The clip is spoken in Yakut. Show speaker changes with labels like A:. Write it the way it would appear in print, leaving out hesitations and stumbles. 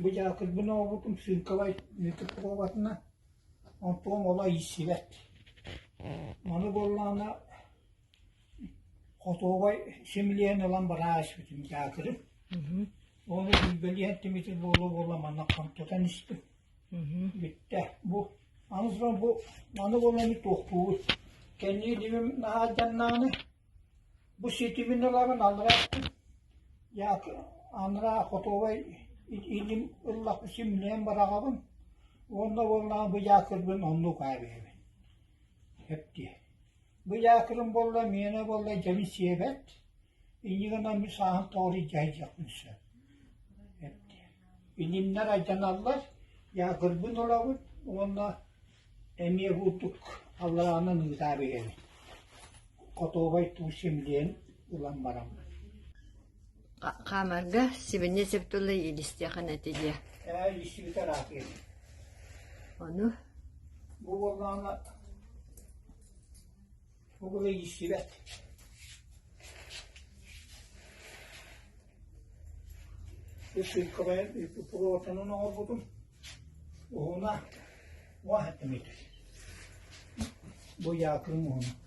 A: Бу дьаакырбын оҥорбутум сыыҥкабай микрофобатына, онтуом олох ииссибэт. Маны буоллаҕына хотуобай симилиэн ылан бараа испитим дьаакыры. Ону билбэлиэн тимитин буола-буола манна хантатан истим. Бүттэ. Бу аны туран бу маны буолан туохтуубут. Кэнники илимим наһаа алдьаннаҕына Бу ситимин ылабын аллараа анараа хотуобай илим ыллахпын симнээн быраҕабын уонна буоллаҕына бу дьаакырбын оннук ааҕыйабын сөп дии. Бу дьаакырым буолла миэнэ буолла дьэбин сиэбэт инньэ гынан мин сааһын тоҕо дьайдьахпын сөп сөп дии. Илимнэр алдьаналлар дьаакырбын ылабын уонна Эмиэ курдук аллараанан ыытаар иһэбин, хотуобай туу симилиэн ылан бараммын
B: Хаамарга сибинньэ сөп тылы илистиэхин этэ диэ.
A: Ээ, илистибитэ ыраатыа.
B: Ону?
A: Бу буоллаҕына бу гына илистибэт. Үс пулуотунан оҥорбутум уһуна 10 сантиметр. Бу якрым уһуна.